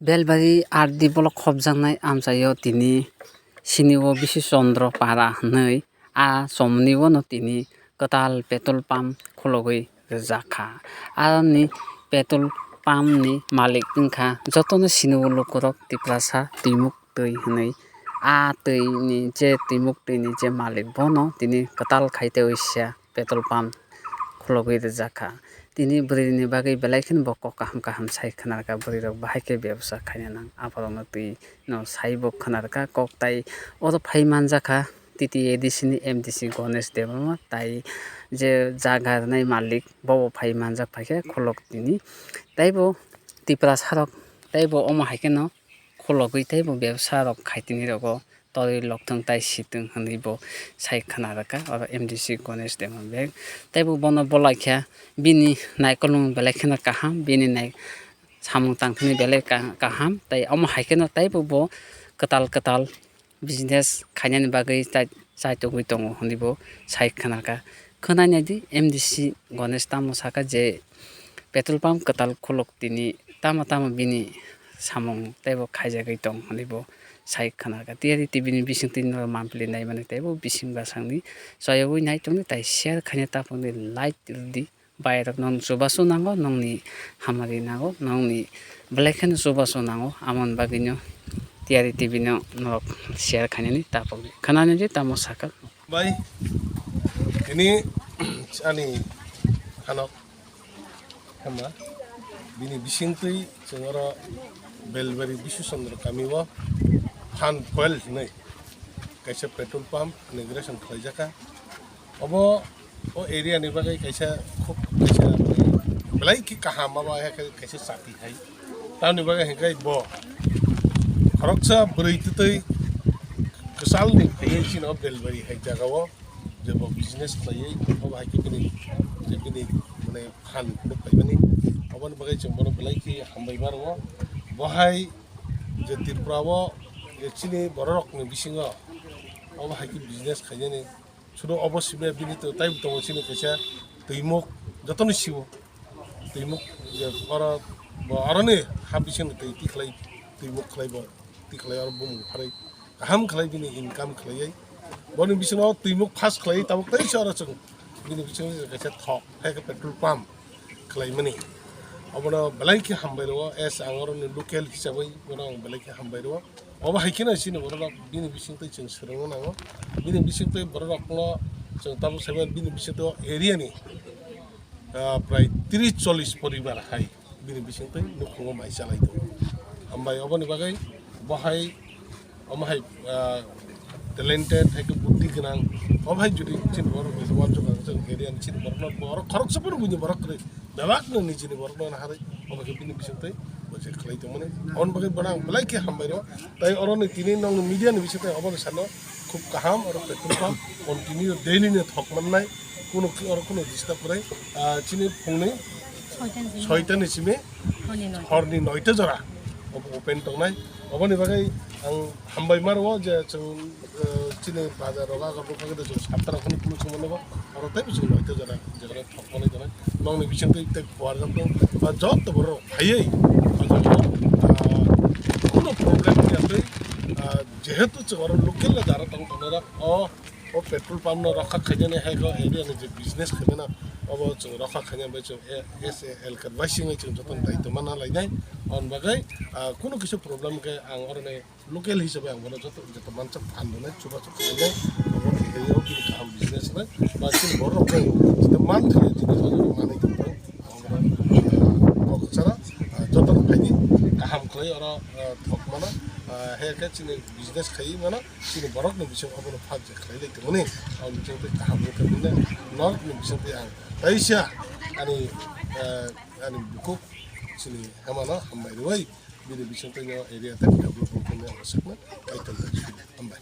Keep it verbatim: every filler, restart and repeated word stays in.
Belbari R D block khopjaknai amchaio tini sini o Bisu Chandra Para hwnwi a somni o no tini kwtal petrol pump khulogwi rijak kha. Ani petrol pump ni malik wngkha jotono sini o lukurok Tiprasa twimuk twi hwnwi. A twi ni je twimuk twi ni je malik bono tini kwtal khai tei oisa petrol pump khulogwi rijak kha. Tini bwrwi ni bagwi belai kheno bo kok kaham kaham sai khna rwkha, bwrwi rok bahai khe bebsa khaina nang, aphuru no twi no sai bo khna rwkha kok. Tai oro phai manjak kha T T A D C ni M D C Ganesh Debbarma, tai je jaga rwnai malik bo bo phai manjak, phai khe khulok tini. Tai bo Tiprasa rok tai bo omo hai kheno khulogwi tei bo bebsa rok khai tini rogo torwi lokthwng tai sitwng hwnwi bo sai khna rwkha oro M D C Ganesh Debbarma beg. Tai bo bono bolai kha bini naikolmung belai kheno kaham, bini nai samung tang thani belai ka-, kaham, tai omo hai kheno tai bo bo kwtal kwtal business khainani bagwi chai, chai togwi tongo hwnwi bo sai khna kha. Khwnai nai di, M D C Ganesh tamo saka je petrol pump kwtal khulok tini tamo tamo bini samung teibo khaijagwi tong hwnwi bo sai khna kha. Tiyari T V ni bisingtwi norok mampli naimani teibo bising bwsangni choyogwi nai tongdi, tai share khaina taphangdi, like rwdi. Bai rok nong chubachu nango, nongni hamari nango, nongni belai kheno chubachu nango, amoni bagwino Tiyari T V no norok share khainani tapogdi. Khwnani di tamo saka. Bai, tini ani hanok hema bini bisingtwi chwng oro Belbari Bisu Chandra kami o Phan Fuel hinwi kaisa petrol pump inauguration khlaijak kha. Obo o area ni bagwi kaisa khub kaisa belai khe kaham, abo hai khe kaisa chati hai. Tamoni bagwi hinkhe bo khoroksa bwrwi twtwi kwchalni phaiwi chini o Belbari hai jaga o je bo business khlaiwi, obo hai khe bini, je bini mane phan phunuk phaimani. Oboni bagwi chwng bono belai khe hambai ma rwo. Bo hai je Tripura o je chini bororokni bisingo obo hai khe business khainani. Sudu obo simi bini to tei tongo chini kaisa twimuk, jotono siwo. Twimuk je oro bo aroni ha bising twi tikhlai, twimuk khlai bo, tikhlai oro bumung pharwi kaham khlai bini income khlaiwi. Boni bisingo twimuk pass khlaiwi tabuk tei se oro chwng bini bisingo kaisa thok hai khe petrol pump khlaimani. Obono belai khe hambai rwo, as ang oroni local hisabwi bono ang belai khe hambai rwo. Obo hai kheno chini borok rok bini bisingtwi chwng swrwngna nango. Bini bisingtwi borok rokno chwng tabuk saiman bini bisingtwi o area ni, ah, prai tris chollish poribar hai bini bisingtwi nukhungo mai chalai tongo. Hambai oboni bagwi bo hai, omo hai, ah, talented, hai khe buddhi gwnang, omo hai jodi chini borok rok wansuk ang chwng area ni chini borok no, borok khoroksa phano buini borok kwrwi. Bebak no nijini borok no naharwi, obo khe bini bisingtwi bo je khlai tongmani. Aboni bagwi bono ang belai khe hambai rwo. Tai oro ni tini nong media ni bisingtwi obo ni sano khub kaham, oro petrol pump continue daily no thok mannai, kuno ki oro kuno disturb kwrwi. Ah, chini phungni soita ni simi horni noita jora obo open tongnai. Oboni bagwi ang hambai ma rwo je chwng, eh, chini bazar rogo aga bwkha khe chwng satta rok phano kunu chwng mano, oro tei chwng noita jora jora thok mani jora nongni bisingtwi tei kuar jok tong ba joto borok phaiwi, ah, kunu problem ya tei, ah, jehetu chwng oro local jara tong tongnai rok o, o petrol pump no rokha khainani hai khe area ni je business khaimano obo chwng rokha khaina bai chwng, eh, as a elkar bai singwi chwng jotono daitw mana lainai. Aboni bagwi, ah, kunu kisa problem khe ang oroni local hisabe ang bono joto, joto mansa phan rwnai, chubachu khlainai, obo khe o bini kaham business rwnai, ba chini borok rok jeta man thai jini joto manwi tongthai, obo, ah, kok chara, ah, joto rok phaidi kaham khlai oro, ah, thok mano, ah, hai khe chini business khai mano, chini borok ni bising obono phak je khlai lai tongmani, ang bising twi kaham wngkha bini norok ni bising twi ang taisa ani, ah, ani bukhuk chini hemano hambai rwui. Bini bisingtwi no area tei development khe ang sakno kaitor bai sudi. Hambai.